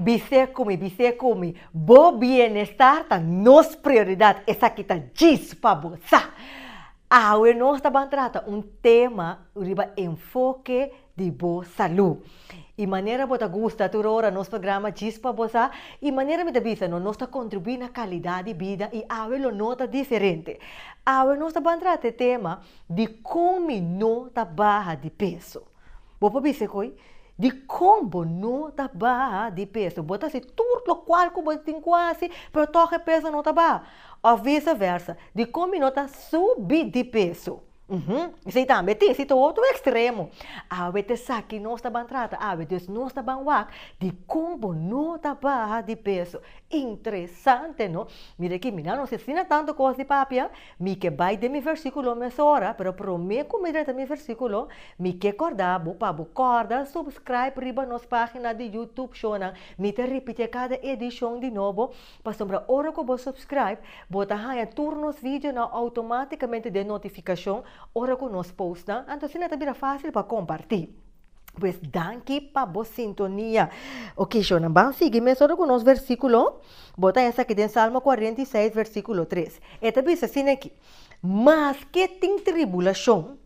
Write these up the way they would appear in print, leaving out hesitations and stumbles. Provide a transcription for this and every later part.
Bis'é ku mi, bis'é ku mi, bo bienestar ta nos prioridat, esaki ta djis pa bo sa! Awe nos ta ban trata un tema riba enfoke di bo salú. I manera bo ta gusta tur ora nos programa Djis pa Bo Sa, i manera mi ta bisa no, nos ta kontribuí na kalidat di bida i awe lo no ta diferente. Awe nos ta ban trata e tema Dikon mi no ta baha di peso? Bo por bisa koe, Dikon bo no ta baha di peso? Bo ta hasi tur lokual ku bo tin ku hasi, pero tòg e peso no ta baha. Òf vise vèrsa, Dikon mi no ta subi di peso? Uhum, esei tambe tin, esei ta otro ekstremo. Awe ta esaki nos ta ban trata awe, dus nos ta ban wak dikon bo no ta baha di peso. Interesante no? Mira aki, mira nos asina tantu kos di papia, mi ke bai den mi versíkulo mesora, pero promé ku mi drenta mi versíkulo, mi ke kòrda bo pa bo kòrda subscribe riba nos página di YouTube shownan. Mi ta ripitié kada edishon di nobo Pasobra ora ku bo subscribe, bo ta haña tur nos videonan outomátikamente den notifikashon ora ku nos post nan, anto asina ta bira fásil pa kompartí. Pues danki pa bo sintonia. Oke, shownan, ban sigui mesora ku nos versíkulo. Bo ta haña esaki den Salmo 46, versíkulo 3. E ta bisa asina aki, Maske tin tribulashon,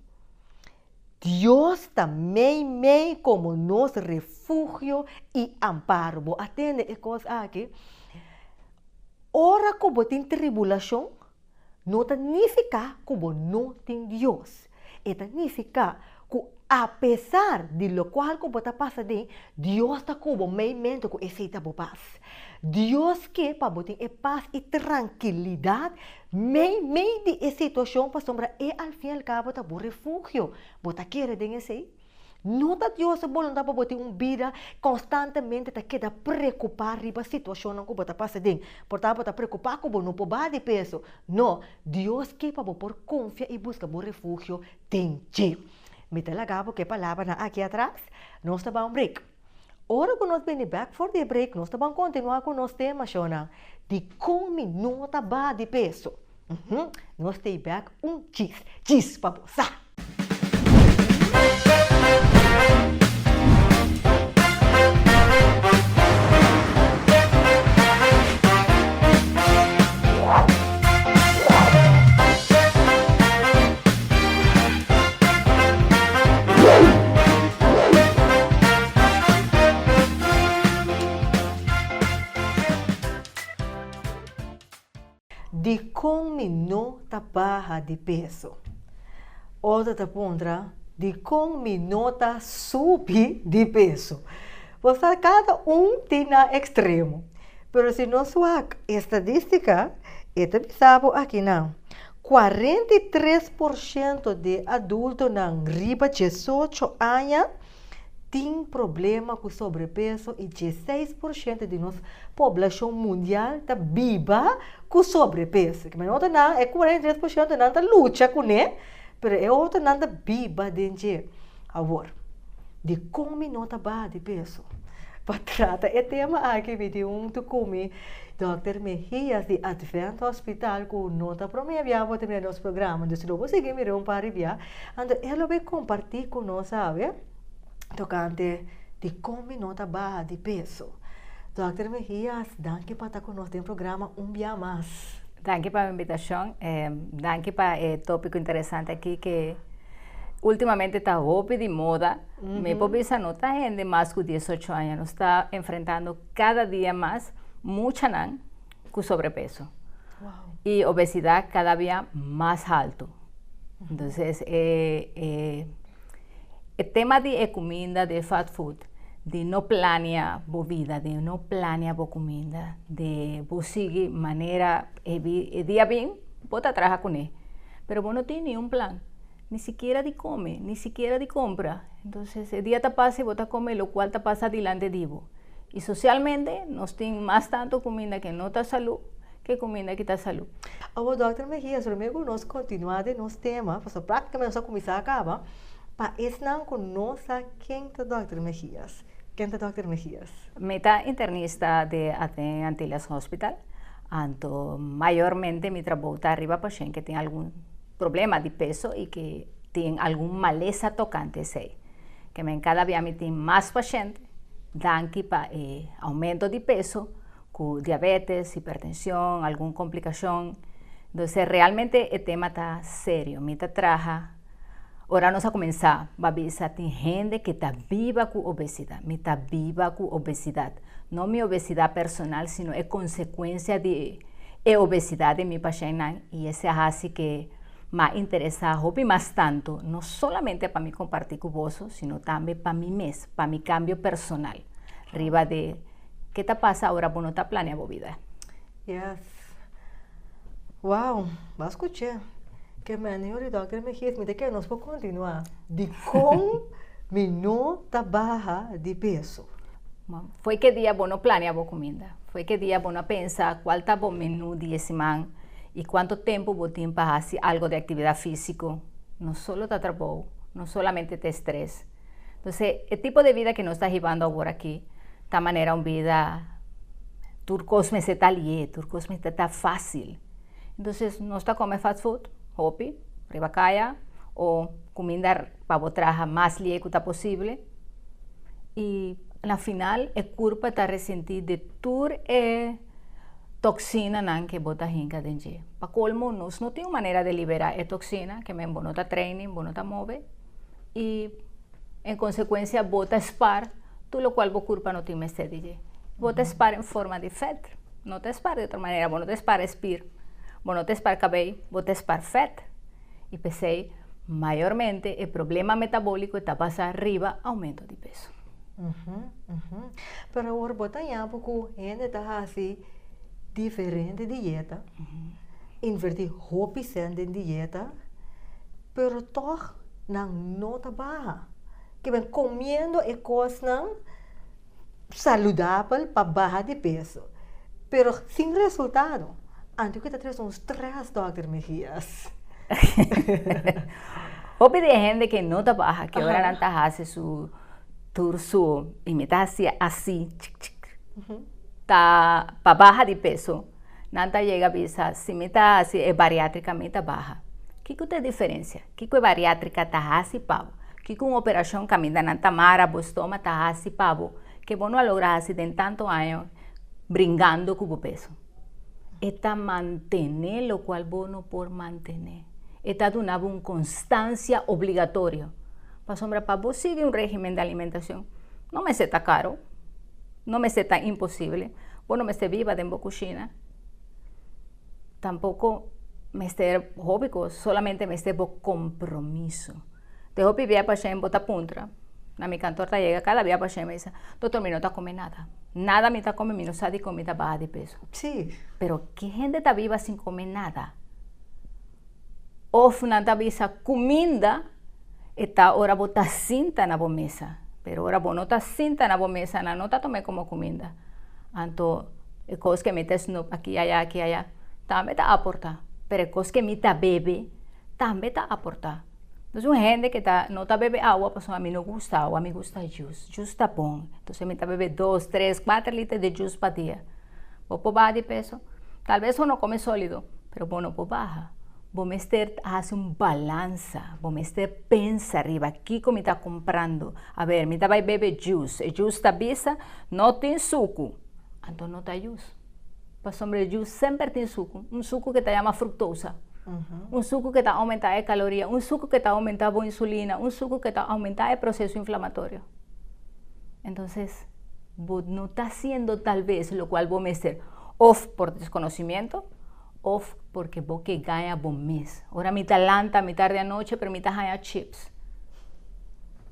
Dios ta meimei komo nos refugio i amparo. Bo a tende e kos aki? Ora ku bo tin tribulashon, no ta nifiká ku bo no tin Dios. E ta nifiká ku apesar di lokual ku bo ta pasa den, Dios ta ku bo meimente ku esei ta bo pas. Dios ke pa bo tin e pas i trankilidat Mei mei di e situashon pasobra e al fin al kabo ta bo refugio. Bo ta kere den esei? No ta Dios su boluntat pa bo tin un bida konstantemente ta keda preokupá riba situashonnan ku bo ta pasa den. Por ta bo ta preokupá ku bo no por baha di peso. No, Dios ke pa bo por konfia i buska bo refugio den dje. Mi ta laga bo ku e palabranan aki atras. Nos ta bai un break. Ora ku nos bini bèk for di e break nos ta ban kontinuá ku nos tema, shownan, Dikon mi no ta baha di peso? Uhum, nos ta ei bèk un djis, djis pa bo sa! Dikon mi no ta baha di peso? Otro ta puntra, Dikon mi no ta subi di peso? Bo sa kada un tin nan ekstremo. Pero si nos wak estadistika, e ta bisa bo akinan, 43 por shento di adultonan riba 18 aña tin problema ku sobrepeso i 16 por shento di nos poblashon mundial ta biba ku sobrepeso. Ke men otronan, e 43 por shento nan ta lucha kuné, pero e otronan ta biba den dje. Awor, dikon mi no ta baha di peso? Pa trata e tema aki mi tin huntu ku mi Dòkter Mejias di Advent Hospital ku no ta promé bia bo ta mira nos programa, dus lo bo sigui mira un par di bia. Anto e lo bay kompartí ku nos awe tokante dikon mi no ta baha di peso. Dòkter Mejias, danki pa ta ku nos den programa un bia mas. Danki pa e invitashon, danki pa e tópiko interesante aki ke Ultimamente ta hopi di moda. Mi por bisa no ta hende mas ku 18 aña. Nos ta enfrentando kada dia mas muchanan ku sobrepeso. I obesidat kada bia mas haltu. Entonces e e e tema di e kuminda, di e fat food, di no plania bo bida, di no plania bo kuminda, di bo sigui manera e dia bin bo ta traha kuné. Pero bo no tin niun plan, ni sikiera di come, ni sikiera di compra. Entonces e dia ta pasa y bo ta come locual ta pasa dilante di bo. Y socialmente nos tin mas tanto cuminda que no ta salud que cuminda que ta salud. Awor Dòkter Mejias, prome cu nos continua den nos tema, pasobra practicamente nos a cuminsa caba, pa esnan cu no sa ken ta Dòkter Mejias, ken ta Dòkter Mejias? Mi ta internista di Aten Antillas Hospital. Anto mayormente mi trabou ta riba pashent ke tin algun problema di peso i ke tin algun malesa tokante esei. Ke men kada bia mi tin mas pashent Danki pa e aumento di peso ku diabetes, hipertenshon, algun komplikashon. Entonces realmente e tema ta serio. Mi ta traha, ora nos a kuminsá bo bisa tin hende ku ta biba ku obesidat. Mi ta biba ku obesidat. No mi obesidat personal, sino e konsekuensia di e obesidat di mi pashèntnan i esei a hasi ku m'a interesá hopi mas tantu, no solamente pa mi kompartí ku boso, sino tambe pa mi mes, pa mi kambio personal. Riba di kiko ta pasa ora bo no ta plania bo bida. Yes. Wow, b'a skucha. Ke men yori Dr. Mejias, mi ta ke nos por kontinuá. Di kon mi no ta baha di peso. Fo'i ki dia bo no plania bo kuminda. Fo'i ki dia bo no pensa kua ta bo menú di siman i kuantu tempu bo tin pa hasi algu di aktividat físiko. No solo ta trabou, no solamente ta strès. Entonces, e tipo di bida ku nos ta hibando awor aki, ta manera un bida tur kos mester ta lihe, tur kos mester ta fásil. Entonces, nos ta kome fast food, hopi, riba kaya, o kuminda pa bo traha mas lihe ku ta posibel. I na final, e kurpa ta resentí di tur e toksinanan ku bo ta hinka den. Pa kolmo, nos no tin un manera di liberá e toksina, ke men bo no ta training, bo no ta move, i en konsekuensia bo ta spar tur loke bo kurpa no tin mester di. Bo ta spar den forma di vet, no ta spar di otro manera, bo no ta spar spier, bo no ta spar kabei, bo ta spar vet. I p'esei, mayormente, e problema metabóliko ta pasa riba oumento di peso. Pero awor bo ta ya ku hende ta hasi diferente dieta, invertí hopi sèn den dieta, pero toch nan no ta baha. Ke men komiendo e kosnan saludabel pa baha di peso, pero sin resultado. Anto ku ta trese un stress, Dr. Mejias. Hopi di hende ku no ta baha, ku ora nan ta hasi su tur su i mi ta hasi asina, chik, chik, ta pa baha di peso. Nan ta yega bisa, si mi ta hasi e bariátrika, mi ta baha. Kiko ta e diferensia? Kiko e bariátrika ta hasi pa bo? Kiko un operashon kaminda nan ta mara bo stoma ta hasi pa bo? Ku bo no a logra hasi den tantu aña bringando ku bo peso. E ta mantené loke bo no por mantené. E ta duna un konstansia obligatorio. Pasobra pa bo sigui un régimen di alimentashon, no mester ta karu, no mester ta imposibel. Bo no mester biba den kushina. Tampoko mester hopi kos, solamente mester bo kompromiso. Te hopi bia pashènt bo ta puntra. Na mi kantor ta yega kada bia pashènt mi bisa, "Doktor, mi no ta kome nada. Nada mi ta kome, mi no sa di kon mi ta baha di peso." Pero ki hende ta biba sin kome nada? Òf nan ta bisa kuminda e ta ora bo ta sinta na bo mesa. Pero ora bo no ta sinta na bo mesa, nan no ta tum'é komo kuminda. Anto, e kos ku mi ta snoep aki aya, aki aya, tambe ta aportá. Pero e kos ku mi ta bebe, tambe ta aportá. Entonces, un hende ku ta, no ta bebe awa, pasobra mi no gusta awa, mi gusta juice. Juice ta bon. Entonces, mi ta bebe 2, 3, 4 liter di juice pa dia. Bo por baha di peso. Talbes bo no kome sólido, pero bo no por baha. Bo mester hasi un balansa. Bo mester pensa riba kiko mi ta kumprando. A ber, mi ta bai bebe juice. E juice ta bisa, no tin suku. Anto no ta juice. Pasobra juice semper tin suku. Un suku ku ta yama fruktosa. Un suku ku ta oumentá e kaloria. Un suku ku ta oumentá e insulina. Un suku ku ta oumentá e proseso inflamatorio. Entonces, bo no ta hasiendo talbes loke bo mester, òf pa deskonosementu, òf pasobra bo ke gaña bo mes. Ora mi ta lanta, mi tardi anochi, pero mi ta haña chips.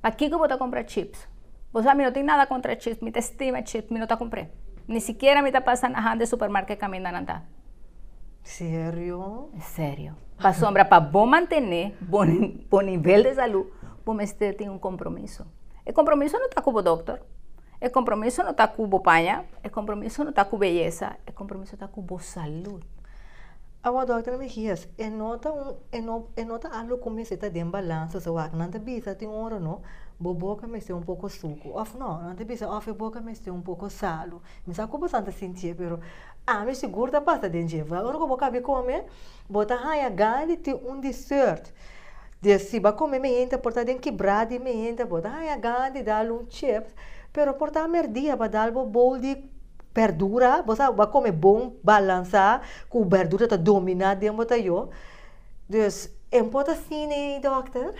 Pakiko bo ta kumpra chips? Bo sa, mi no tin nada kontra chips, mi ta stima chips, mi no ta kumpra. Ni sikiera mi ta pasa na handa supermerkado kaminda nan ta. Serio? Serio. Pasobra pa bo mantené bon, bon nivel di salú, bo mester tin un kompromiso. E kompromiso no ta ku e dòkter, e kompromiso no ta ku bo paña, e kompromiso no ta ku beyesa, e kompromiso ta ku bo salú. Awa Dr. Mejias, e no ta un e no e no ta algu ku mester ta den balansa so wak nan ta bisa tin ora no bo boka mester un poko suku òf no nan ta bisa òf e boka mester un poko salu mi sa ku bo ta sintié, pero ami sigur ta pasa den dje ora ku bo kaba di kome bo ta haña gana di tin un dessert de si bo a kome meinta por ta den kibrá di meinta bo ta haña gana di dal un chips. Pero por ta merdia bo a dal bo bowl di berdura, bo sa bo a come bon balansa cu berdura ta domina den bo tayo. Dus e por ta asina ey dokter?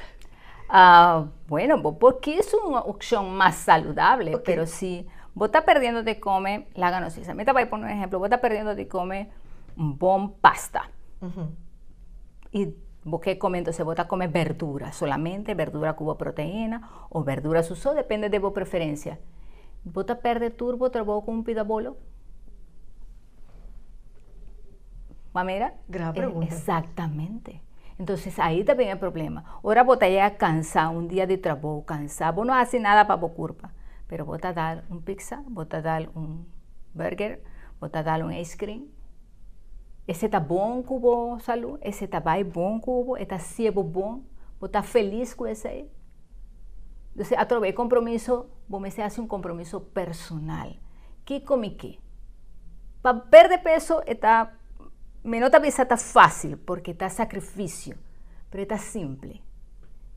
Bueno, bo por kies un opcion mas saludable, pero si bo ta perdiendo di come, laga nos bisa, mi ta bay pone un ehemplo, bo ta perdiendo di come un bon pasta y bo ke come, entonces bo ta come berdura, solamente berdura cu bo proteina o berdura su so, depende di bo preferencia. Bo ta perde tur bo trabou cu un pida bolo? Bo a mira? Gran pregunta. Exactamente. Entonces ahí ta bin e problema. Ora bo ta yega cansa un dia di trabou, cansa, bo no haci nada pa bo curpa, pero bo ta dal un pizza, bo ta dal un burger, bo ta dal un ice cream. Ese ta bon cu bo salud, ese ta bay bon cu bo, e ta haci bo bon, bo ta feliz cu esey. Entonces atrobe e compromiso, bo mester haci un compromiso personal. Kico mi ke? Pa perde peso e ta, mi no ta bisa ta fácil porque ta sacrificio, pero e ta simple.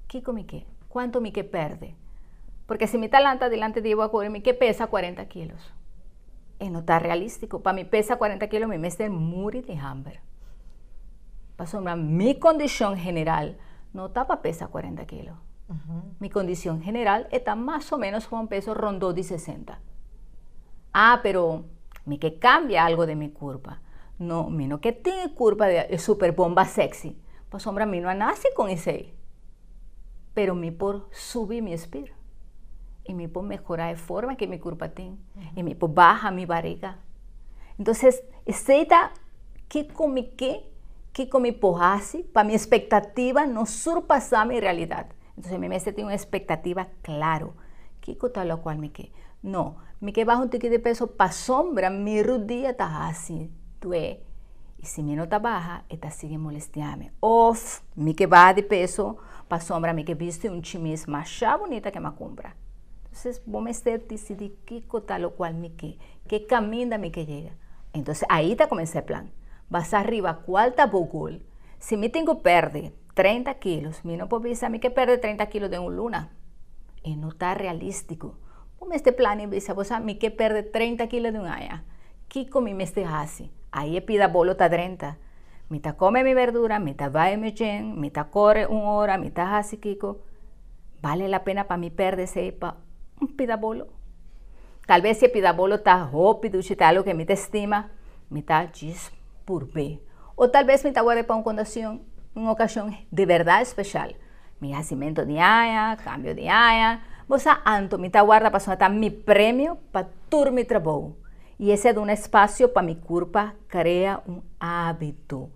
Kico mi ke? Cuanto mi ke perde? Porque si mi ta lanta delante di bo awor mi ke pesa cuarenta kilos, e no ta realistico. Pa mi pesa cuarenta kilo mi mester muri di hamber. Pasobra mi condicion general no ta pa pesa cuarenta kilo. Mi condicion general e ta mas o menos pa un peso rondó di sesenta. Ah, pero mi ke cambia algo den mi curpa. No, mi no ke tin e curpa di e super bomba sexy, pasobra mi no a nace con esey. Pero mi por subi mi spier y mi por mehora e forma ke mi curpa tin y mi por baha mi bariga. Entonces, esey ta kiko mi ke, kiko mi por haci pa mi expectativa no surpasa mi realidad. Entonces mi mester tin un expectativa claro. Kiko ta locual mi ke? No, mi ke baha un tiki di peso pasobra mi rudia ta haci due y si mi no ta baha e ta sigui molestiami. Of mi ke baha di peso pasobra mi ke bisti un chimis masha bunita ke mi a cumpra. Entonces bo mester dicidi kiko ta locual mi ke, ke caminda mi ke yega. Entonces ahi ta cuminsa e plan. Basa riba cual ta bo goal. Si mi tin cu perde 30 kilos, mi no por bisa mi ke perde 30 kilos den un luna. E no ta realistico. Bo mester plania y bisa bo sa mi ke perde 30 kilos den un aña. Kiko mi mester haci? Ahi e pida bolo ta drenta. Mi ta come mi berdura, mi ta bai mi gym, mi ta core un ora, mi ta haci kiko. Bale la pena pa mi perde esey pa un pida bolo? Tal bes si e pida bolo ta hopi dushi, ta algo ke mi ta estima, mi ta djis purbe. O tal bes mi ta worde pa un kondacion, un ocasion di berdad special. Mi hacimento di aña, cambio di aña, bo sa anto mi ta warda pasobra ta mi premio pa tur mi trabou. Y esey a duna espacio pa mi curpa crea un habito.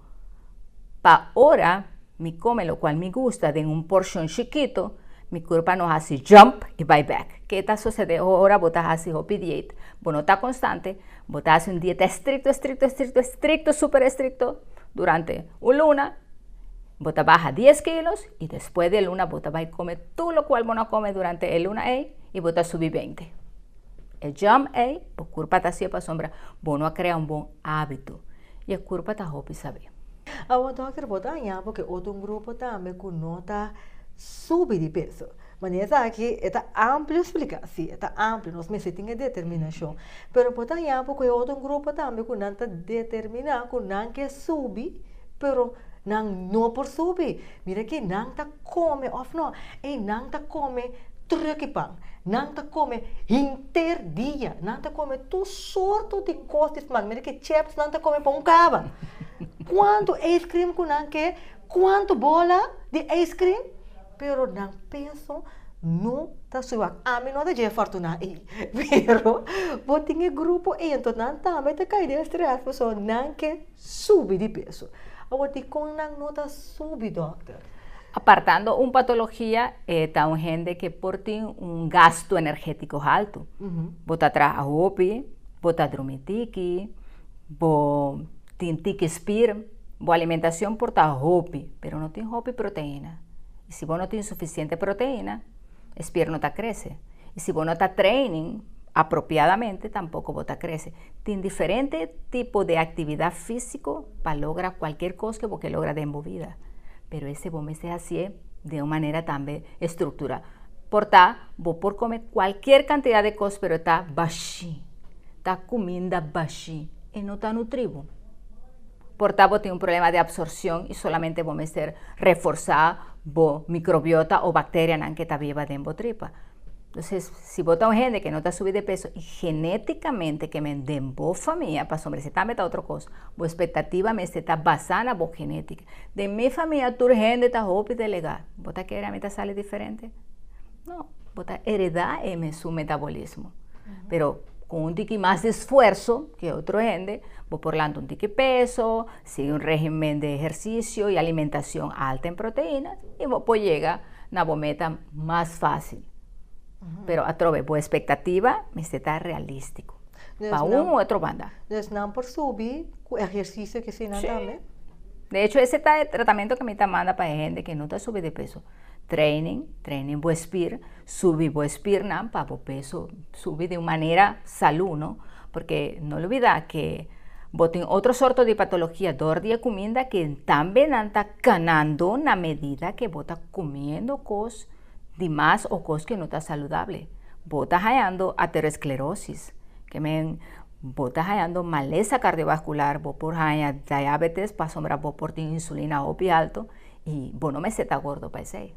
Pa ora mi come locual mi gusta den un porcion chikito, mi curpa no haci jump y bay bek. Ke ta sucede ora bo ta haci hopi diet? Bo no ta constante, bo ta haci un dieta estricto, estricto, estricto, estricto, super estricto durante un luna, bo ta baha dies kilos y despues di e luna bo ta bay come tur locual bo no a come durante e luna ey y bo ta subi beinti. E jump ey, bo curpa ta haci'e pasobra bo no a crea un bon habito y e curpa ta hopi sabi. Awor dokter bo ta haña bo ke otro un grupo tambe ku no ta subi di peso. Manera esaki e ta amplio splika, si e ta amplio nos mester tin e determinashon. Pero bo ta haña bo ku e otro un grupo tambe ku nan ta determiná ku nan ke subi pero nan no por subi. Mira aki nan ta kome òf no, ey nan ta kome truki pan, nan ta kome hinter dia, nan ta kome tur sorto di kos di smak, mira ki chips nan ta kome pa un kaba. Kuantu ice cream ku nan ke, kuantu bola di ice cream, pero nan peso no ta subi. Wak, ami no ta dje afortuná ei, pero bo tin e grupo ei, anto nan tambe ta kai den stress pasobra nan ke subi di peso. Awor dikon nan no ta subi dòkter? Apartando un patologia, e ta un hende ke por tin un gasto energétiko haltu. Bo ta traha hopi, bo ta drumi tiki, bo tin tiki spier, bo alimentacion por ta hopi, pero no tin hopi proteina. Y si bo no tin suficiente proteina, e spier no ta crece. Y si bo no ta training apropiadamente, tampoco bo ta crece. Tin diferente tipo de actividad fisico pa logra cualkier cos ke bo ke logra den bo vida, pero ese bo mester hacié den un manera tambe estructura. Por ta, bo por come cualkier cantidad di cos, pero ta bashi. Ta cuminda bashi y no ta nutri bo. Por ta bo tin un problema di absorcion y solamente bo mester reforsa bo microbiota o bacterianan cu ta biba den bo tripa. Entonces, si bo ta un hende cu no ta subi di peso y geneticamente kiermen den bo famia, pasobra esey tambe ta otro cos, bo expectativa mester ta basa na bo genetica. Den mi famia tur hende ta hopi delega. Bo ta kere ami ta sali diferente? No, bo ta hereda e mesun metabolismo. Pero cu un tiki mas di esfuerso cu otro hende, bo por lanta un tiki peso, sigui un regimen di ehercicio y alimentacion alta en proteina y bo por yega na bo meta mas facil. Pero atrobe, bo expectativa mester ta realistico. Pa un u otro banda. Dus nan por subi cu ehercicio cu esey nan tambe? De hecho, ese ta e tratamento cu mi ta manda pa e hende cu no ta subi di peso. Training, training bo spier, subi bo spiernan pa bo peso subi di un manera salu, no? Porque no lubida cu bo tin otro sorto di patologia door di e cuminda cu tambe nan ta ganando na medida cu bo ta comiendo cos di mas o cos cu no ta saludable. Bo ta hayando aterosclerosis, kiermen bo ta hayando malesa cardiovascular, bo por haya diabetes pasobra bo por tin insulina hopi alto y bo no mester ta gordo pa esey.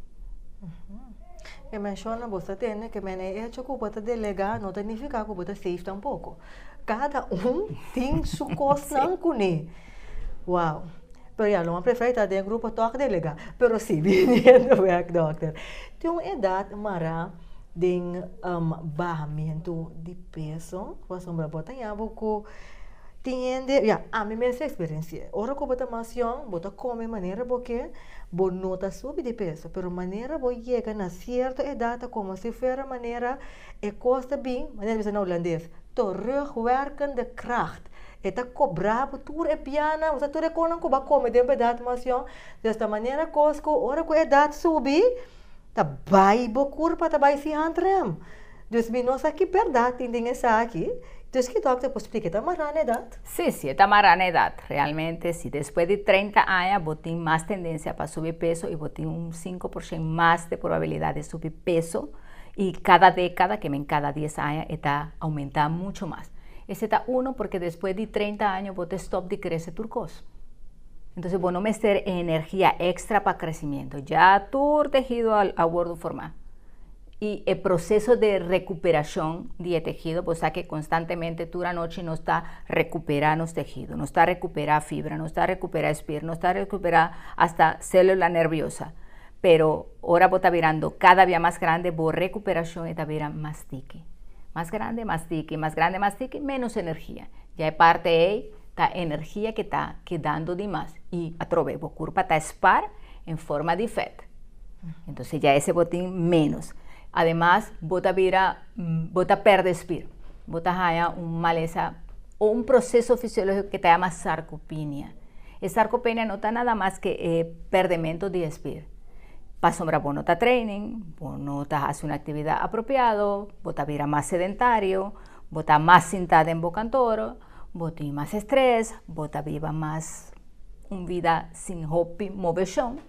E menciona bo ta tende kiermen e hecho cu bo ta delega no ta nifica cu bo ta safe tampoco. Cada un tin su cosnan cune. Wow. Pero ya, lo mas preferi ta den grupo toch delega. Pero si, viniendo back, dokter. Tin un edad mara den bahamento di peso, pasobra bo ta yaba cu tin hende, ya, ami mes a experiencia. Ora cu bo ta mas yong, bo ta come manera bo ke, bo no ta subi di peso, pero manera bo yega na cierto edad ta como si fuera manera e cos ta bin, manera bisa na Hulandes, terugwerkende kracht. E ta cobra bo tur e bianan, osea tur e cosnan cu bo a come den bo edad mas yong. Dus ta manera cos cu ora cu edad subi, ta bay bo curpa ta bay sin handrem. Dus mi no sa ki berdad tin den esaki. Dus ki dokter por splica, e ta mara na edad? Si, si e ta mara na edad. Realmente si despues di 30 aña bo tin mas tendencia pa subi peso y bo tin un 5% mas de probabilidad di subi peso y cada decada, ke men cada 10 aña, e ta aumenta mucho mas. Ese ta uno porque despues di 30 aña bo ta stop di crece tur cos. Entonces bo no mester energia extra pa crecimiento. Ya tur tehido a wordo forma. Y e proceso di recuperacion di e tehido, bo sa cu constantemente tur anochi nos ta recupera nos tehido, nos ta recupera fibra, nos ta recupera spier, nos ta recupera hasta celula nerviosa. Pero ora bo ta birando cada dia mas grandi, bo recuperacion ta bira mas tiki. Mas grandi, mas tiki, mas grandi, mas tiki, menos energia. Ya e parti ey ta energia cu ta kedando di mas. Y atrobe, bo curpa ta spaar en forma di vet. Entonces ya esey bo tin menos. Ademas, bo ta bira, bo ta perde spier. Bo ta haya un malesa o un proceso fisiologico cu ta yama sarcopenia. E sarcopenia no ta nada mas cu e perdemento di spier. Pasobra bo no ta training, bo no ta haci un actividad apropiado, bo ta bira mas sedentario, bo ta mas sinta den bo kantoor, bo tin mas stress, bo ta biba mas un vida sin hopi movecion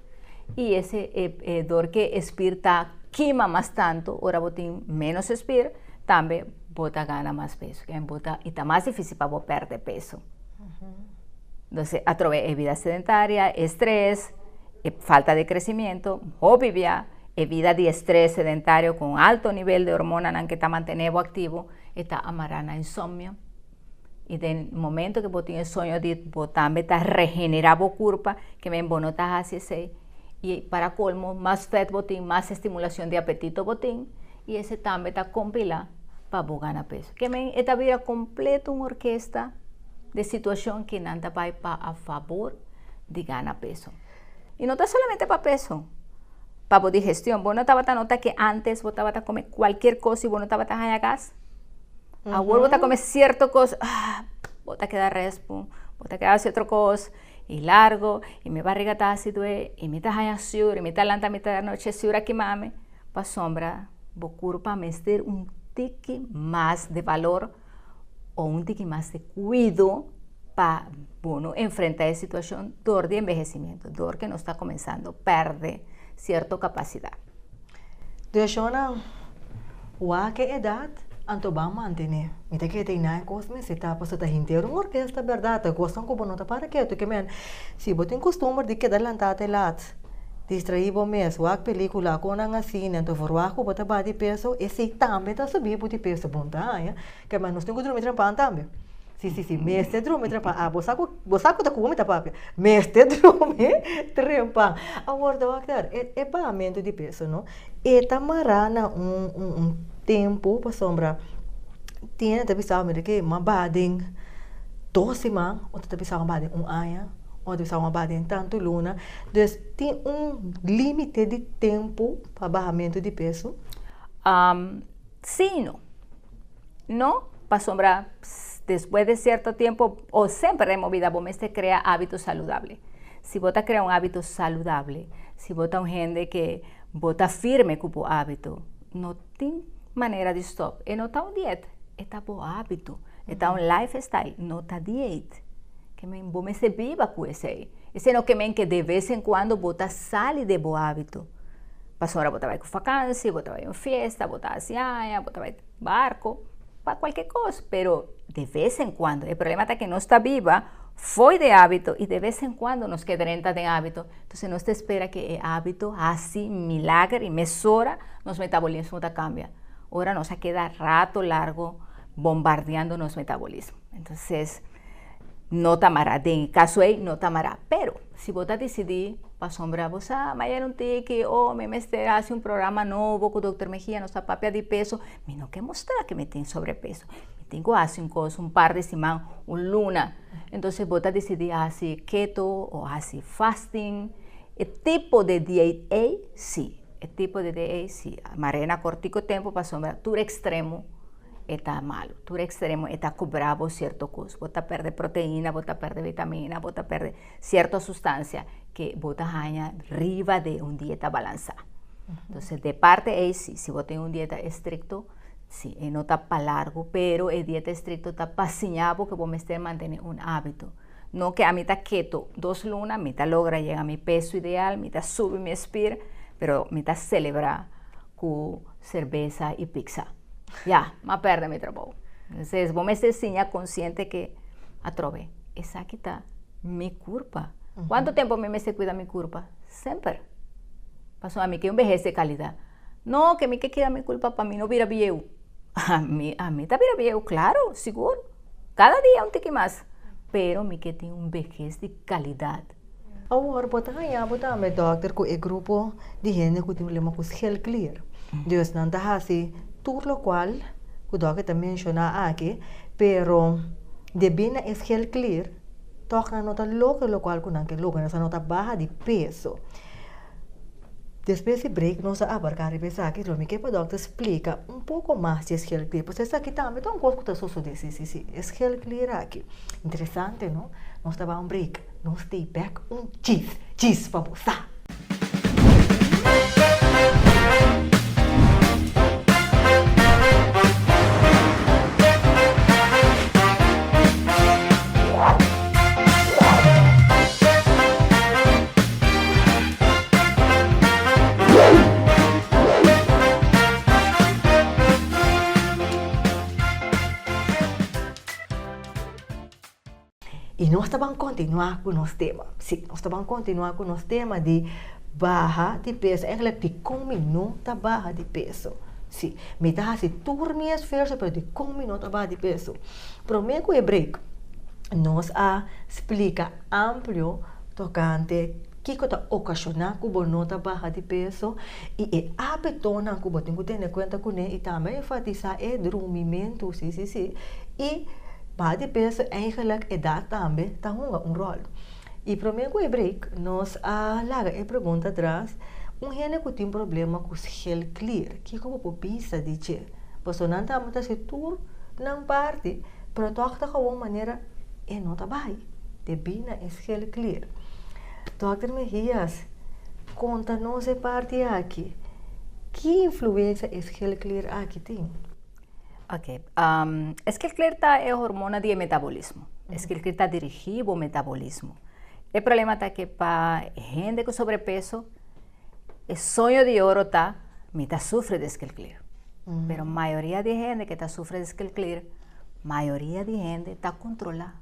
y ese e door cu spier ta kima mas tanto, ora bo tin menos spier, tambe bo ta gana mas peso. Bo ta, y ta mas dificil pa bo perde peso. Entonces, atrobe e vida sedentaria, stress, e falta di crecimiento, hopi bia, e vida di stress sedentario cu alto nivel di hormona cu ta mantene activo, ta amara na insomnio. Y den momento cu bo tin soño di bo tambe ta regenera bo curpa, kiermen bo no ta haci esey. Y para colmo, mas vet bo tin, mas estimulacion di apetito bo tin, y esey tambe ta compila pa bo gana peso. Kiermen e ta bira completo un orkesta di situacion cu nan ta bay pa a favor di gana peso. Y no ta solamente pa peso, pa bo digestion. Bo no tabata nota cu antes bo tabata come cualkier cos y bo no tabata haya gas. Awor bo ta come cierto cos, ah, bo ta keda respu, bo ta keda haci otro cos, y largo, y mi barriga ta haci due, y mi ta haya zuur, y mi ta lanta mitad di anochi, zuur a kimami. Pasobra, bo curpa mester un tiki mas di valor o un tiki mas di cuido pa bo no enfrenta e situacion door di envejecimiento, door cu nos ta cuminsando perde cierto capacidad. Dus shonnan, wak e edat, anto ban mantené. Mi ta kere tei nan e kos mester ta, pasobra ta henter un orkesta bèrdat, ta kosnan ku bo no ta para ketu. Ke men, si bo tin kustumber di keda lantá te lat, distraí bo mes, wak pelíkula, konan asina, anto verwagt ku bo ta baha di peso, esei tambe ta subi bo di peso. Bon ta haña. Ke men, nos tin ku drumi trempan tambe. Si, si, si, mester drumi trempan. Ah, bo sa ku, bo sa ku ta ku mi ta papia. Mester drumi trempan. Awor, dòkter, e e bahamentu di peso, no, e ta mará na un un un tempu pasobra tin hende ta bisa mi de ke m'a baha den dos siman, otro ta bisa m'a baha den un aña, otro ta bisa m'a baha den tantu luna. Dus tin un límite di tempu pa bahamentu di peso? Sí i no. No, pasobra despues de cierto tiempo o semper den bo bida bo mester crea habito saludable. Si bo ta crea un habito saludable, si bo ta un hende ke bo ta firme ku bo habito, no tin manera di stop. E no ta un diet, e ta bo habito, e ta un lifestyle, no ta diet. Ke men bo mester biba ku esei. Esei no ke men ke de ves en cuando bo ta sali de bo habito. Pasobra bo ta bai ku vakansi, bo ta bai un fiesta, bo ta hasi aña, bo ta bai barco, pa cualke cos, pero de vez en cuando, e problema ta que nos ta biba fo'i de habito y de vez en cuando nos ke drenta den habito, entonces nos ta espera que e habito haci milager y mesora nos metabolismo ta cambia, ora nos a keda rato largo bombardeando nos metabolismo, entonces no ta mara, den e caso ey no ta mara, pero si bo ta dicidi pasobra bo sa mañana un tiki o mi mester haci un programa nobo cu Doctor Mejia nos ta papia di peso, mi no ke mustra ke mi tin sobrepeso, mi tin ku hasi un kos un par di siman, un luna. Entonces bo ta disidí hasi keto o hasi fasting, e tipo de diet ei si, e tipo de diet ei si, mare na kortiko tempu pasobra tur ekstremo e ta malu, tur ekstremo e ta kobra bo sierto kos, bo ta pèrdè proteina, bo ta pèrdè vitamina, bo ta pèrdè sierto sustansia ke bo ta haña riba di un dieta balansá. Entonces de parte ei si, si bo tin un dieta estricto, si e no ta pa largo, pero e dieta estricto ta pa siña bo ke bo mester mantene un hábito. No ke ami ta keto dos luna, mi ta logra yega mi peso ideal, mi ta subi mi spier, pero mi ta celebra ku cerbesa y pizza. Ya, m'a perde mi trabou. Entonces bo mester siña consciente ke atrobe esaki ta mi curpa. Cuanto tempo mi mester cuida mi curpa? Semper. Pasobra ami ke un behes de kalidat. No, ke mi ke keda mi kulpa pa mi no bira bieu. Ami, ami ta bira bieu, klaro, sigur. Kada dia un tiki mas. Pero mi ke tin un behes di kalidat. Awor, bo ta haña bo tambe, dòkter, ku e grupo di hende ku tin problema ku schildklier. Dus nan ta hasi tur lokual ku dòkter ta menshoná aki, pero debí na e schildklier, tòg nan no ta logra lokual ku nan ke logra, nan sa no ta baha di peso. Despues di break nos a abarká riba esaki, lo mi ke pa dòkter splika un poko mas di e schildklier, pasobra esaki tambe ta un kos ku ta sosodé, si si si, e schildklier aki. Interesante no? Nos ta bai un break, nos stay bek un djis, djis pa bo sa! I nos ta ban kontinuá ku nos tema. Sí, nos ta ban kontinuá ku nos tema di baha di peso. Eigenlijk dikon mi no ta baha di peso? Sí, mi ta hasi tur mi esfuerso pero dikon mi no ta baha di peso? Promé ku e break nos a splika amplio tokante kiko ta okashoná ku bo no ta baha di peso i e ábitonan ku bo tin ku tene kuenta kuné i tambe enfatisá e drumimentu, sí sí sí, i baha di peso eigenlijk edat tambe ta hunga un ròl. I promé ku e break nos a laga e pregunta atras, un hende ku tin problema ku schildklier, kiko bo por bisa di dje? Pasobra nan tambe ta hasi tur nan parti, pero tòg ta gewoon manera e no ta bai, debí na e schildklier. Dòkter Mejias, konta nos e parti aki, ki influensia e schildklier aki tin? Ok, e schildklier ta e hormona di e metabolismo. E schildklier ta dirigí bo metabolismo. E problema ta ke pa hende ku sobrepeso, e soño di oro ta. Mi ta sufri di schildklier. Pero mayoria di hende ku ta sufri di schildklier, mayoria di hende ta kontrolá.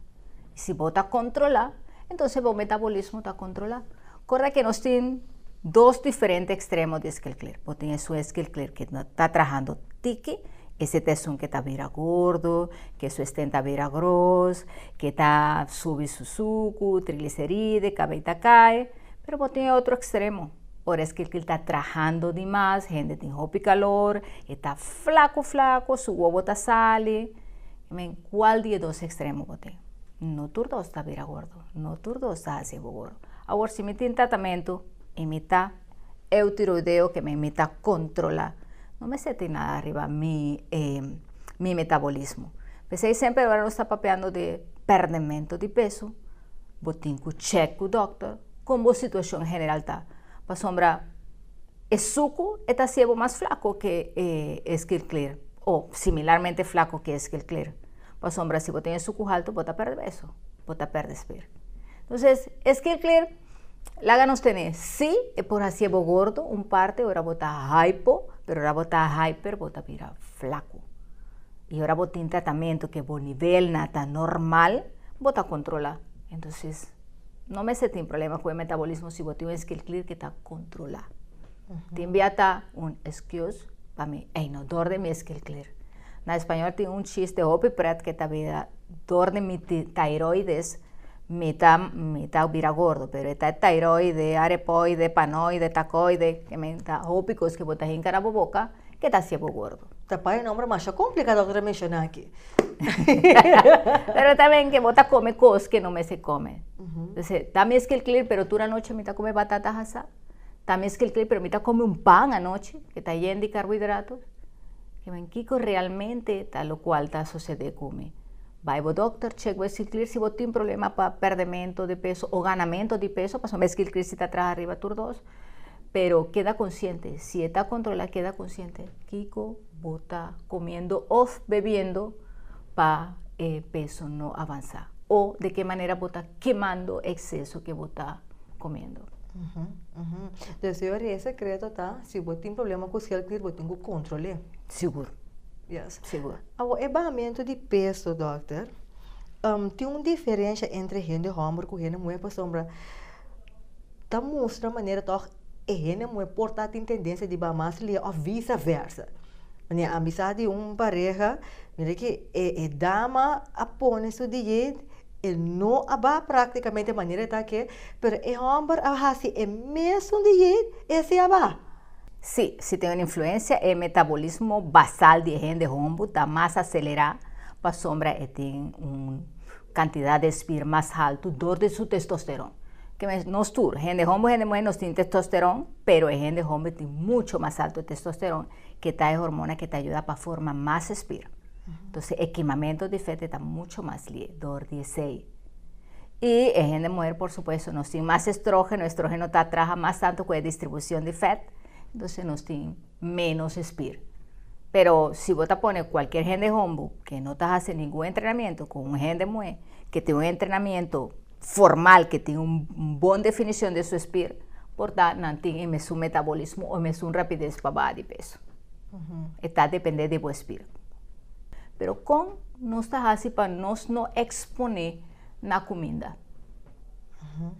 Si bo ta kontrolá, entonses bo metabolismo ta kontrolá. Korda ku nos tin dos diferente ekstremo di schildklier. Bo tin esun schildklier ku ta trahando tiki, esei ta esun ku ta bira gordo, ku su esten ta bira gros, ku ta subi su suku, trigliseride, kabei ta kai. Pero bo tin e otro ekstremo. Ora schildklier ta trahando dimas, hende tin hopi kalor, e ta flaku flaku, su wowo ta sali. Men, kual di e dos ekstremo bo tin? No tur dos ta bira gordo, no tur dos ta hasi bo gordo. Awor, si mi tin tratamentu i mi ta eutiroideo, ke men mi ta kontrolá, no mester tin nada riba mi mi metabolismo. P'esei semper ora nos ta papiando di pèrdemento di peso, bo tin ku chèk ku dòkter kon bo situashon general ta. Pasobra e suku e ta hasié bo mas flaku ke e schildklier o similarmente flaku ke e schildklier. Pasobra si bo tin e suku haltu bo ta pèrdè peso, bo ta pèrdè spier. Entonces e schildklier laga nos tene, si e por hasié bo gordo un parti ora bo ta hypo, pero ora bo ta hyper bo ta bira flaku. I ora bo tin tratamentu ke bo nivelnan ta normal bo ta kontrolá. Entonces no mester tin problema ku e metabolismo si bo tin un schildklier ku ta kontrolá. Tin bia ta un excuse pa mi, ey no dor di mi schildklier. Na español tin un chiste hopi pret ku ta bira dor di mi thyroides mi ta mi ta bira gordo, pero e ta thyroide, arepoide, panoide, takoide, ke men ta hopi kos ku bo ta hinka na bo boka ke ta hasié bo gordo. Ta pa e nomber masha kompliká dòkter a menshoná aki. Pero ta ben ke bo ta kome kos ke no mester kome. Entonces, ta mi schildklier pero tur anochi mi ta kome batata hasá. Ta mi schildklier pero mi ta kome un pan anochi ke ta yen di karbohidrato. Ke men kiko realmente ta lokual ta sosede ku mi. Bai bo dòkter, chek bo schildklier si bo tin problema pa pèrdemento di peso o ganamento di peso, pasobra mi schildklier si ta traha riba tur dos. Pero keda konsiente, si e ta kontrolá keda konsiente kiko bo ta komiendo òf bebiendo pa e peso no avansá o de ke manera bo ta kemando ekseso ke bo ta komiendo. Dus e ora e sekreto ta si bo tin problema ku schildklier bo tin ku kontrol'é. Sigur. Yes. Sigur. Awor e bahamentu di peso dòkter tin un diferensha entre hende hòmber ku hende muhé pasobra ta mustra manera tòg e hende muhé por ta tin tendensia di ba mas lia òf visa versa. Manera a bisa di un pareha, mira ki e e dama a pone su diet, e no a ba praktikamente manera e ta ke, pero e hòmber a hasi e mesun diet, e si a ba. Sí, si tin un influensia e metabolismo basal di e hende hombu ta mas aselerá pasobra e tin un kantidat di spier mas haltu dor di su testosteron. Ke men nos tur, hende homber, hende muher, nos tin testosteron, pero e hende homber tin mucho mas altu testosteron, ke ta e hormona ke ta yuda pa forma mas spier. Entonces e kimamentu di fete ta mucho mas lie dor di esei. I e hende muher por supuesto nos tin mas estrogeno, estrogeno ta traha mas tantu ku e distribucion di fet, entonces nos tin menos spier. Pero si bo ta pone cualkier hende hombu ke no ta hasi ningun entrenamiento ku un hende muhé ke tin un entrenamiento formal, ke tin un bon definicion di su spier, por ta nan tin e mesun metabolismo o e mesun rapidez pa baha di peso. E ta depende di bo spier. Pero kon nos ta hasi pa nos no expone na kuminda?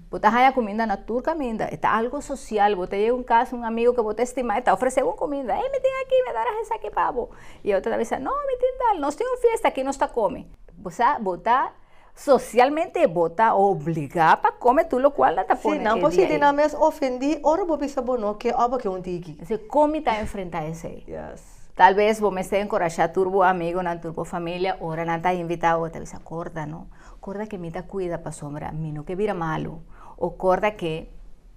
Bo ta haña kuminda na tur kaminda, e ta algo sosial, bo ta yega un kas un amigo ku bo ta estimá e ta ofresé bo un kuminda, ey mi tin aki, mi ta traha esaki pa bo, i e otro ta bisa no mi tin tal, nos tin un fiesta aki nos ta kome. Bo sa, bo ta sosialmente bo ta obligá pa kome tur lokual nan ta Sí, pone nan e por dia sinti ei. nan mes ofendí ora bo bisa bo no ke òf bo ke un tiki. Entonces, kon mi ta enfrentá esei? Yes. Tal bes bo mester enkorashá tur bo amigonan, tur bo familia, ora nan ta invitá bo, ta bisa, Korda no, korda ke mi ta kuida pasobra mi no ke bira malu, o korda ke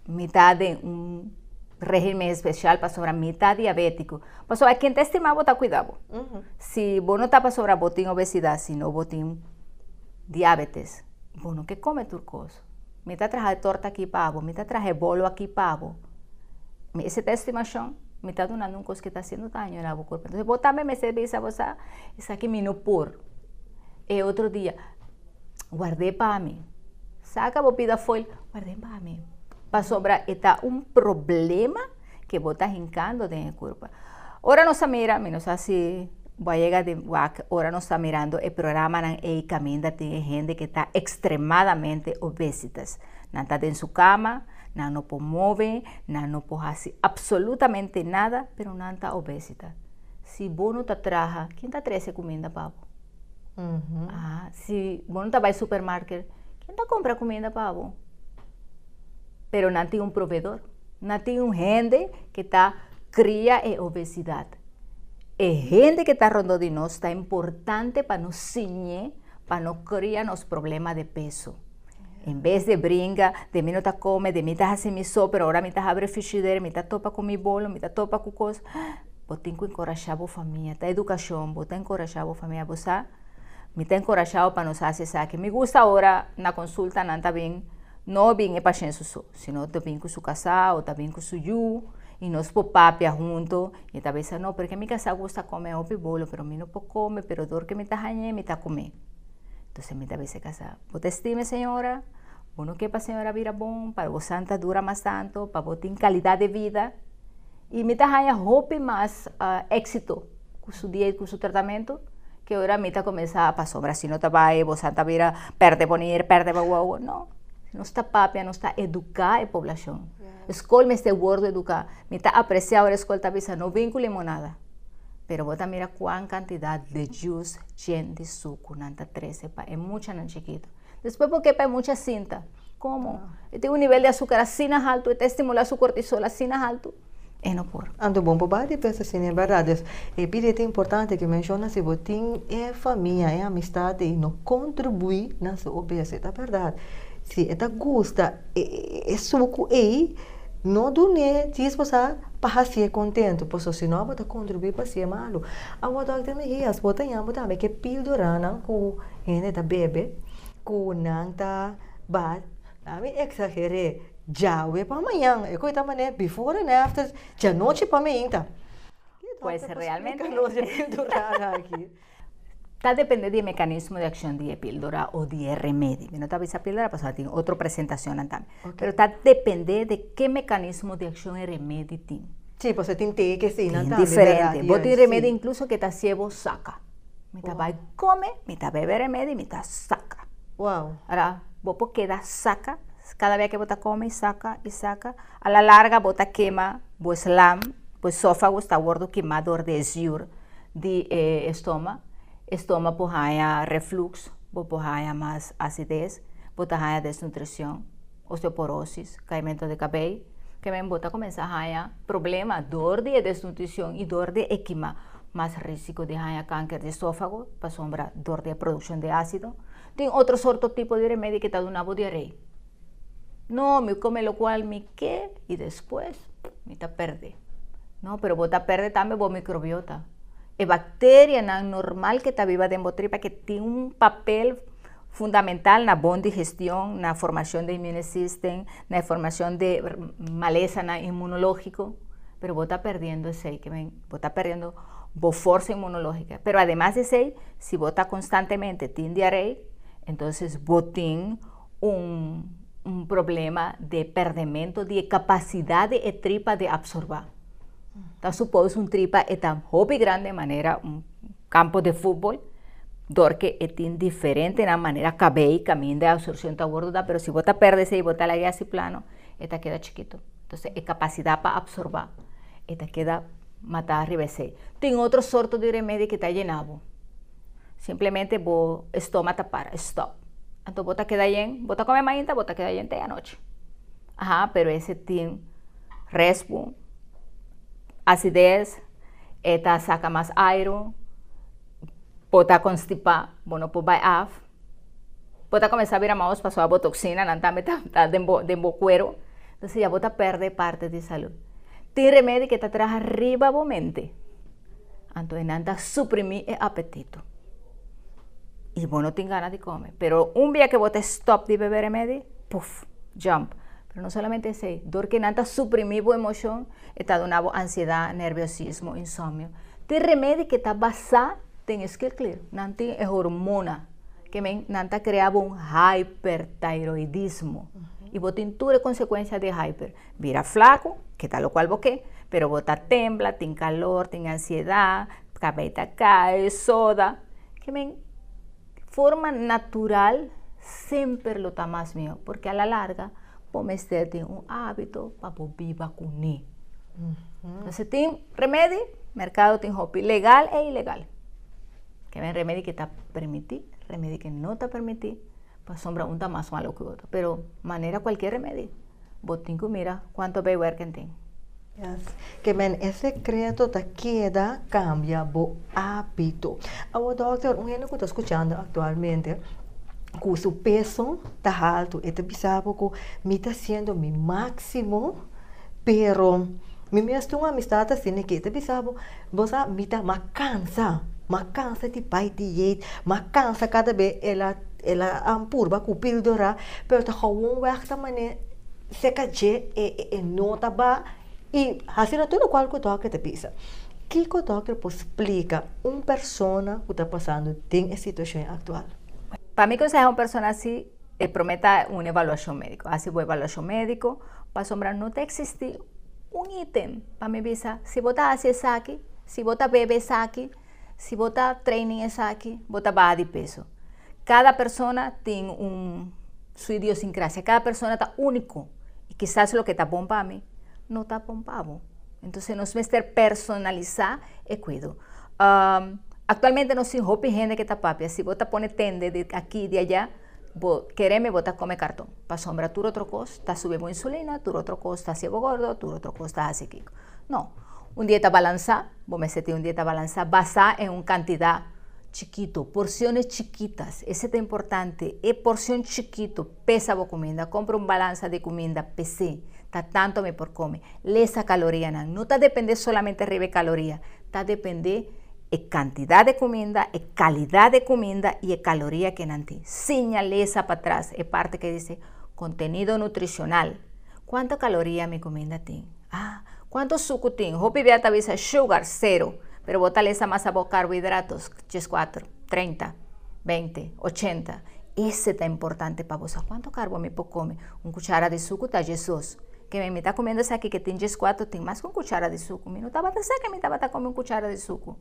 mi ta den un regimen espesial pasobra mi ta diabétiko. Pasobra ken ta estimá bo ta kuida bo. Si bo no ta pasobra bo tin obesidat, sino bo tin diabetes, bo no ke kome tur kos. Mi ta traha e torta aki pa bo, mi ta traha e bolo aki pa bo. Mi ese ta estimashon, mi ta dunando un kos ke ta hasiendo daño na bo kurpo. Entonces bo tambe mester bisa bo sa, esaki mi no por. E otro dia, ward'é pa mi. Saka bo pida foil, ward'é pa mi. Pasobra e ta un problema. ku bo ta hinkando den kurpa. Ora nos mira, mi no sa si bo a yega di wak, ora nos ta mirando e programanan ei kaminda tin hende ku ta ekstremadamente obesitas. Nan ta den su kama, nan no por move, nan no por hasi absolutamente nada, pero nan ta obesita. Si bo no ta traha, ken ta trese kuminda pa bo? Ah, si bo no ta bai supermarket, ken ta kumpra kuminda pa bo? Pero nan tin un proveedor, nan tin un hende ku ta kria e obesidat. E hende ku ta rondó di nos ta importante pa nos siña, pa no kria nos problema di peso. En bes di bringa, di mi no ta kome, di mi ta hasi mi so, pero ora mi ta habri frigidaire, mi ta topa ku mi bolo, mi ta topa ku kos. Bo tin ku enkurashá bo famia, ta edukashon, bo ta enkurashá bo famia, bo sa, mi ta enkurashá pa nos hasi esaki. Mi gusta ora na konsulta nan ta bin, no bin e pashènt so, sino ta bin ku su kasá òf ta bin ku su yu, i nos por papia huntu, i ta bisa no, porque mi kasá gusta kome hopi bolo, pero mi no por kome, pero dor ku mi ta hañ'é, mi ta kome. Entonces mi ta bisa kasá, bo ta stima e señora, bo no ke pa señora bira bon, pa bo santa dura mas tantu, pa bo tin kalidat di bida. I mi ta haña hopi mas éksito ku su diet, ku su tratamentu, ku ora mi ta kuminsá pasobra si no ta bai bo santa bira pèrdè bo nir, pèrdè bo wowo. No, nos ta papia, nos ta eduká e poblashon. Skol mester wòrdu eduká. Mi ta apresiá ora e skol ta bisa no bin ku limonada, pero bo ta mira kuan kantidat di juice yen di suku nan ta trese pa e muchanan chikitu. Despues bo ke pa e mucha sinta, komo? E tin un nivel di asukar asina haltu, e ta estimulá su kortisol asina haltu, e no por. Anto bon por bai di pensa asina, e bèrdat. Dus e pidi ta importante ku menshona si bo tin e famia, e amistat ei no kontribuí na su obese, ta bèrdat. Si e ta gusta e suku ei, no dun'é djis bo sa pa hasié kontentu, pasobra si no bo ta kontribuí pa hasié malu. Awor dòkter Mejias, bo ta yama tambe ku e píldoranan ku hende ta bebe, ku nan ta ba, ami eksager'é, djawe pa mañan, e koe ta manera before and after, djanochi pa meinta. Pues realmente. Explika nos e píldora aki. Ta depende di e mekanismo di akshon di e píldora o di e remedi. Mi no ta bisa píldora pasobra tin otro presentashonnan tambe. Pero ta depende di ke mekanismo di akshon e remedi tin. Sí, pasobra tin te ke eseinan Tin tambe, diferente. bèrdat? Bo tin Juist, remedi sí. inkluso ke ta hasié bo saka. Mi ta bai kome, mi ta bebe remedi, mi ta saka. Wow. Ora, bo por keda saka, kada bes ke bo ta kome i saka i saka, a la larga bo ta kema bo slam, bo esófago ta wòrdu kemá dor di e zuur di e estoma, estoma por haña reflux, bo por haña mas acides, bo ta haña desnutricion, osteoporosis, caimento di cabey, ke men bo ta cuminsa haña problema dor di e desnutricion y dor di e kima mas risico di haña kanker di esofago pasobra dor di e produccion di acido. Tin otro sorto tipo di remedi ke ta duna bo diarei. No, mi come locual mi ke y despues mi ta perde. No, pero bo ta perde tambe bo microbiota. E bacterianan normal ke ta biba den bo tripa ke tin un papel fundamental na bon digestion, na formacion di immune system, na e formacion di malesanan inmunologico, pero bo ta perdiendo esey, ke men bo ta perdiendo bo forsa inmunologica. Pero ademas di esey, si bo ta constantemente tin diarei, entonces bo tin un un problema de perdemento di e capacidad di e tripa di absorba. Ta suppose un tripa e ta hopi grande manera un campo de futbol, dor ke e tin diferentenan manera cabey caminda e absorcion ta wordo da, pero si bo ta perde esey bo ta laga asi plano, e ta keda chikito. Entonces e capacidad pa absorba e ta keda mata riba esey. Tin otro sorto di remedi ke ta yena bo. Simplemente bo estoma ta para, stop. Anto bo ta keda yen, bo ta come mainta, bo ta keda yen te anochi. Aha, pero ese tin respu, acidez, e ta saca mas airo, bo ta constipa, bo no por bai af, bo ta cuminsa bira maos pasobra bo toxinanan tambe ta den bo den bo cuero, entonces ya bo ta perde parte di salud. Tin remedi ke ta traha riba bo mente. Anto e nan ta suprimí e apetito. I bo no tin gana di kome. Pero un bia ke bo ta stòp di bebe remedi, puf, jump. Pero no solamente esei, dor ke nan ta suprimí bo emoshon, e ta duna bo ansiedat, nerviosismo, insomnio. Tin remedi ke ta basá den e skilklier. Nan tin e hormona ke men nan ta krea bo un hypertiroidismo. I bo tin tur e konsekuensia di hyper. Bira flaku. Ku ta lokual bo ke, pero bo ta tembla, tin kalor, tin ansiedat, kabei ta kai, soda. Ke men forma natural semper lo ta mas mihó, porque a la larga bo mester tin un hábito pa bo biba kuné. Entonces tin remedi, merkado tin hopi legal e ilegal. Ke men remedi ku ta permití, remedi ku no ta permití, pasobra un ta mas malo ku otro, pero manera kualkier remedi, bo tin ku mira kuantu bijwerking tin. Yes. Ke men e sekreto ta keda kambia bo hábito. Awor dòkter, un hende ku ta skuchando aktualmente ku su peso ta haltu, e ta bisa bo ku mi ta hasiendo mi máksimo, pero mi mes tin un amistat asina ke e ta bisa bo, bo sa mi ta m'a kansa, m'a kansa di bai dieet, m'a kansa kada be el a el a purba ku pildora, pero ta gewoonweg ta manera seka dje e no ta ba i hasi tur lokual ku dòkter ta bisa. Kiko dòkter por splika un persona ku ta pasando den e situashon aktual? Pa mi konseha un persona asi, e promé ta un evaluashon médiko. Hasi bo evaluashon médiko pasobra no ta eksistí un ítem pa mi bisa si bo ta hasi esaki, si bo ta bebe esaki, si bo ta training esaki, bo ta baha di peso. Kada persona tin un su idiosincrasia, kada persona ta úniko i kisas loke ta bon pa mi no ta bon pa bo. Entonces nos mester personalisá e kuido. Aktualmente nos tin hopi hende ke ta papia, si bo ta pone tende di aki di ayá, bo kereme bo ta kome karton, pasobra tur otro kos ta subi bo insulina, tur otro kos ta hasi bo gordo, tur otro kos ta hasi kiko. No, un dieta balansá, bo mester tin un dieta balansá basá en un kantidat chikito, porciones chikitas, ese ta importante, e porcion chikito, pesa bo kuminda, kompra un balansa di kuminda, pes'é, ta tantu mi por kome, lesa kalorianan, no ta dependé solamente riba e kaloria, ta dependé e kantidat di kuminda, e kalidat di kuminda i e kaloria ke nan tin. Siña lesa patras e parti ke dice kontenido nutricional, kuantu kaloria mi kuminda tin? Ah, kuantu suku tin? Hopi bia ta bisa sugar, sero, pero bo ta lesa mas abou karbohidratos, dieskuater, treinta, beinti, ochenta. Ese ta importante pa bo sa kuantu karbo mi por kome. Un kuchara di suku ta diesdos. Ke mi ta komiendo esaki ke tin dieskuater tin mas ku un kuchara di suku. Mi no tabata sa ke mi tabata kome un kuchara di suku.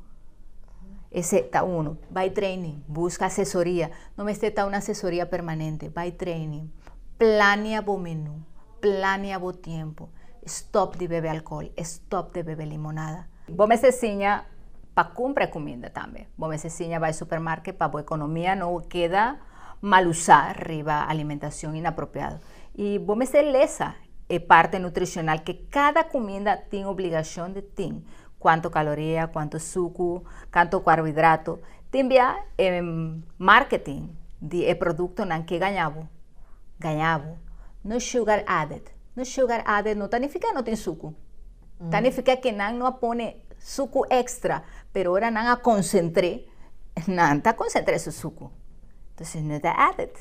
Ese ta uno. Bai training, buska asesoria. No mester ta un asesoria permanente. Bai training. Plania bo menu, plania bo tempu. Stop di bebe alkohòl, stop di bebe limonada. Bo mester siña pa kumpra kuminda tambe. Bo mester siña bai supermarket pa bo ekonomia no keda mal usá riba alimentashon inapropiado. I bo mester lesa e parti nutrishonal ke kada kuminda tin obligashon di tin. Kuantu kaloria, kuantu suku, kantu karbohidrato. Tin bia e marketing di e produktonan ke gaña bo, gaña bo. No sugar added. No sugar added no ta nifiká no tin suku. Ta nifiká ke nan no a pone suku ekstra, pero ora nan a konsentr'é, nan ta konsentr'é su suku. Entonces no ta added,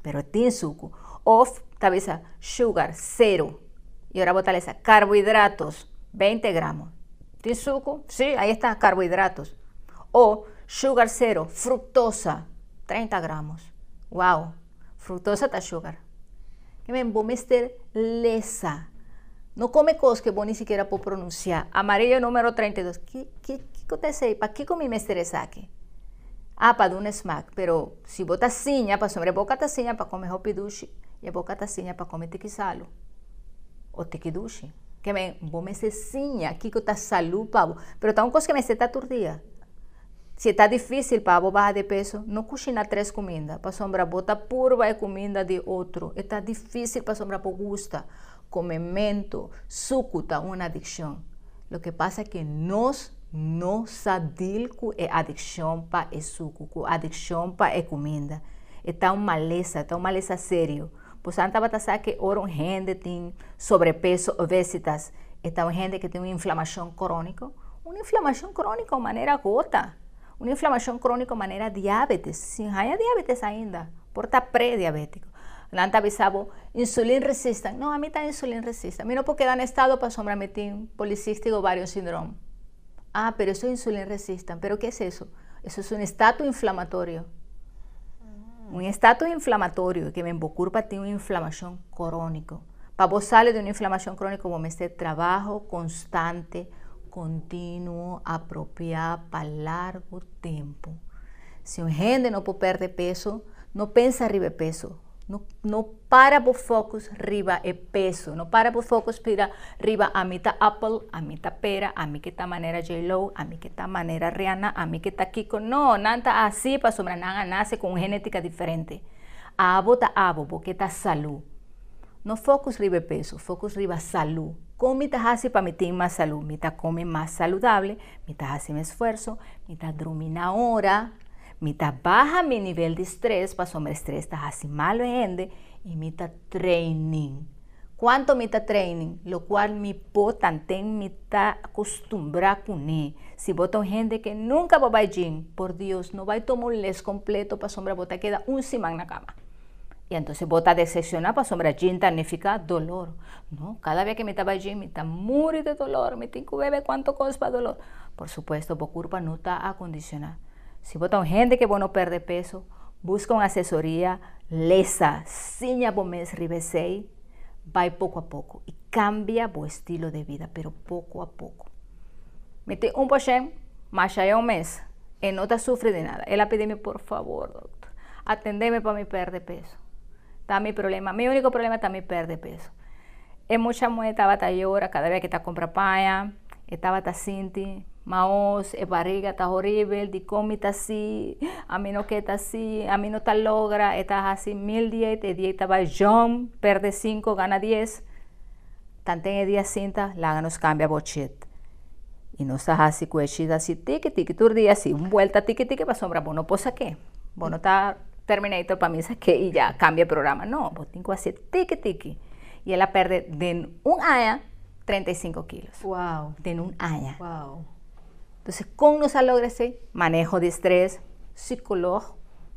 pero tin suku. Òf ta bisa sugar sero, i ora bo ta lesa karbohidratos 20 gramo. Tin suku? Sí, ahí esta karbohidratos. O sugar sero, fruktosa 30 gramos. Wow! Fruktosa ta sugar. Ke men bo mester lesa. No kome kos ke bo ni sikiera por pronunsiá. Amarillo numero 32. Ki, ki, kiko ta esei? Pakiko mi mester esaki? Ah, pa duna smak. Pero si bo ta siña, pasobra e boka ta siña pa kome hopi dushi i e boka ta siña pa kome tiki salu o tiki dushi. Ke men bo mester siña kiko ta salú pa bo. Pero ta un kos ke mester ta tur dia. Si e ta difísil pa bo baha di peso, no kushina tres kuminda, pasobra bo ta purba e kuminda di otro. E ta difísil pasobra bo gusta. Komementu suku ta un adikshon. Loke pasa ke nos no sa dil ku e adikshon pa e suku, ku adikshon pa e kuminda. E ta un malesa, e ta un malesa serio. Bosan tabata sa ke ora un hende tin sobrepeso, obesitas, e ta un hende ke tin un inflamashon króniko? Un inflamashon króniko manera gota, un inflamashon króniko manera diabetes, sin haña diabetes ainda, por ta prediabétiko. Nan ta bisa bo insulin resistant, no, ami ta insulin resistant, mi no por keda na estado pasobra mi tin policístico ovario syndrome. Ah, pero eso es insulin resistant, pero ke es eso? Eso es un estatus inflamatorio. Un estatus inflamatorio ke men bo kurpa tin un inflamashon króniko. Pa bo sali di un inflamacion cronico bo mester trabaho constante, continuo, apropia pa largo tempo. Si un hende no por perde peso, no pensa riba e peso, no no para bo focus riba e peso, no para bo focus riba riba ami ta apple, ami ta pera, ami ke ta manera J-Lo, ami ke ta manera Rihanna, ami ke ta kiko, no, nan ta asi pasobra nan a nace cu un genetica diferente. Abo ta abo, bo ke ta salud. No focus riba e peso, focus riba salud. Con mi ta haci pa mi tin mas salud? Mi ta come mas saludable, mi ta haci mi esfuerzo, mi ta drumi na ora, mi ta baha mi nivel di stress pasobra e stress ta haci malo e hende y mi ta training. Cuanto mi ta training? Locual mi por tanten mi ta acostumbra cune. Si bo ta un hende que nunca bo bay gym, por Dios no bay tuma un les completo pasobra bo ta keda un siman na cama. Y entonces bo ta decepciona pasobra gym ta nifica dolor. No, cada vez que mi ta bay gym mi ta muri de dolor, mi tin cu bebe cuanto cos pa dolor. Por supuesto bo curpa no ta acondiciona. Si bo ta un hende que bo no perde peso, busca un asesoria, lesa, siña bo mes riba esey, bay poco a poco y cambia bo estilo de vida, pero poco a poco. Mi tin un pashent, masha e un mes, e no ta sufri di nada. El a pidi mi, por favor, doctor, atendeme pa mi perde peso. Ta mi problema, mi unico problema ta mi perde peso. E mucha muhe tabata yora cada bes ke ta compra paña, e tabata sinti maos, e bariga ta horibel, dikon mi ta asi, ami no ke ta asi, ami no ta logra, e ta hasi mil diet, e diet ta bai jump, perde cinco, gana dies. Tanten e dia sinta, laga nos cambia bo chit. Y nos ta haci cu e chit asi tiki tiki, tur dia asi, un buelta tiki tiki pasobra bo no por saké. Bo no ta Terminator pa mi saké y ya cambia e programa. No, bo tin cu haci tiki tiki. Y el a perde den un aña 35 kilos. Wow. Den un aña. Wow. Entonces, con nos a logra esey? Maneho di stress, psicoloog,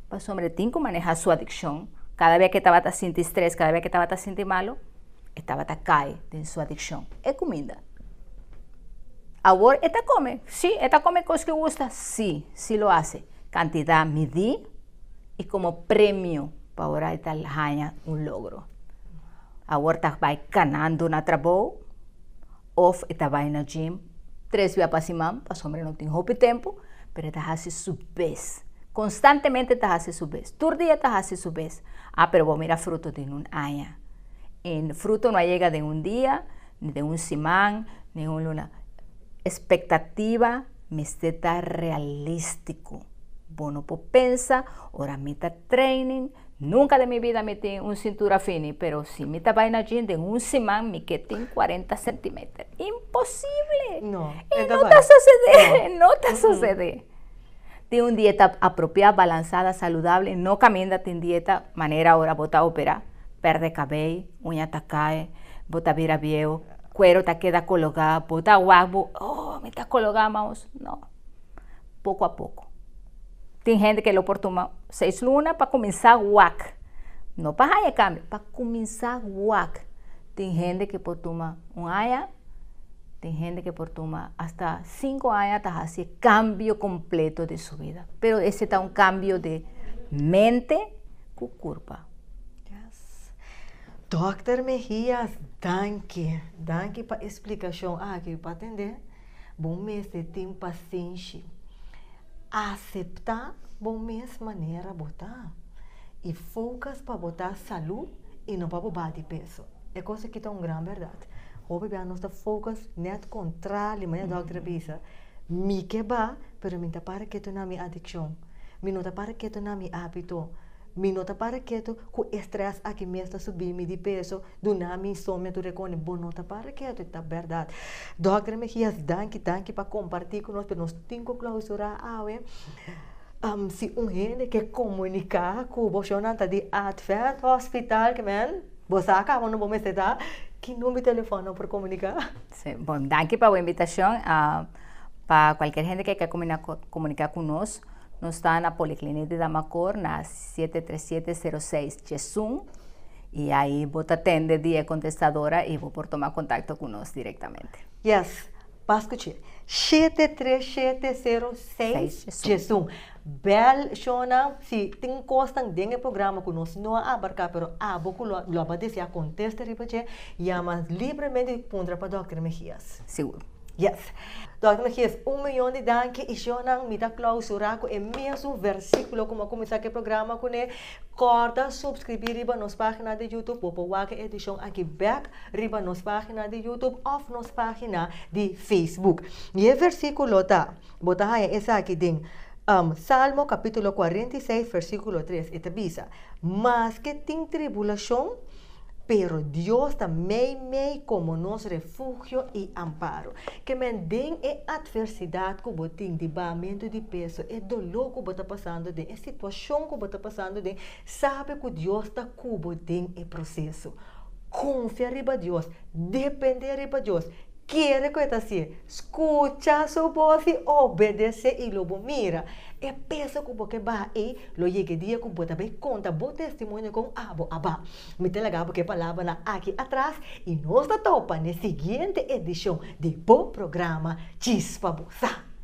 pasobra e tin cu maneha su adiccion. Cada bes cu e tabata sinti stress, cada bes cu e tabata sinti malo, E tabata kai den su adikshon. E kuminda. Awor e ta kome. Sí, e ta kome kos ku e gusta. Sí, sí lo hasi. Kantidat midí i komo premio pa ora e ta haña un logro. Awor ta bai kanando na trabou òf e ta bai na gym tres bia pa siman pasobra e no tin hopi tempu, pero e ta hasi su bes. Konstantemente ta hasi su bes. Tur dia ta hasi su bes. Ah, pero bo mira fruto den un aña. E fruto no a yega den un dia, ni den un siman, ni den un luna. Expectativa mester ta realistico. Bo no por pensa, ora mi ta training, nunca den mi vida mi tin un cintura fini, pero si mi ta bay na gym den un siman mi ke tin cuarenta centimeter. Imposible! No, E no ta sucede, no ta sucede. Tin un dieta apropiá, balansada, saludable, no kaminda tin dieta manera ora bo ta operá, pèrdè kabei, uña ta kai, bo ta bira bieu, kuero ta keda kologá, bo ta wak bo, oh mi ta kologá maos, no, poko a poko. Tin hende ke lo por tuma seis luna pa kuminsá wak, no pa haña kambio, pa kuminsá wak. Tin hende ke por tuma un aña. Tin hende ke por tuma hasta sinku aña ta hasi e kambio kompleto di su bida. Pero ese ta un kambio di mente ku kurpa. Yes. Dòkter Mejias, danki. Danki pa e splikashon aki. Pa tende, bo mester tin pasenshi. Aseptá bo mes manera bo ta i focus pa bo ta salú i no pa bo bati peso. E kos aki ta un gran bèrdat. Hopi bia nos ta focus nèt kontrali, manera dòkter a bisa, mi ke ba, pero mi ta para ketu na mi adikshon, mi no ta para ketu na mi hábito, mi no ta para ketu ku e strès aki mes ta subi mi di peso, duna mi insomnio tur e kone, bo no ta para ketu, e ta bèrdat. Dòkter Mejias, danki, danki pa kompartí ku nos, pero nos tin ku klausurá awe. Si un hende ke komuniká ku bo, shownan ta di Advent Hospital, ke men? Bo sa kaba no bo mester ta ki number di telefòn nan por komuniká? Sí, bon, danki pa bo invitashon. Pa kualkier hende ke ke komuniká ku nos, nos ta na Poliklinik di Damacor na 737 06 diesun i ai bo ta tende di e kontestadora i bo por tuma kontakto ku nos direktamente. Yes. Ban skuch'é. 73706 11. Bèl shona si tin kosnan den e programa ku nos no a abarká pero abo ku lo lo a deseá kontesta riba dje, yama libremente i puntra pa Dòkter Mejias. Sigur. Yes. Dòkter Mejias, un miyon di danki i shonnan mi ta klausurá ku e mesun versíkulo ku mi a kuminsá ku e programa kuné. Kòrda supskribí riba nos página di YouTube, bo por wak e edishon aki bèk riba nos página di YouTube òf nos página di Facebook. I e versíkulo ta, bo ta haña esaki den Salmo kapítulo 46 versíkulo 3, e ta bisa, Maske tin tribulashon, pero Dios ta meimei komo nos refugio i amparo. Ke men den e atversidat ku bo tin di bahamentu di peso, e doló ku bo ta pasando den, e situashon ku bo ta pasando den, sabe ku Dios ta ku bo den e proseso. Konfia riba Dios, dependé riba Dios, kere ku e ta hasié, skucha su bos i obedesé i lo bo mira e peso ku bo ke baha ei lo yega e dia ku bo ta bai konta bo testimonio kon abo a ba. Mi ta laga bo ku e palabranan aki atras i nos ta topa n'e siguiente edishon di bo programa Chispa Bo Sa.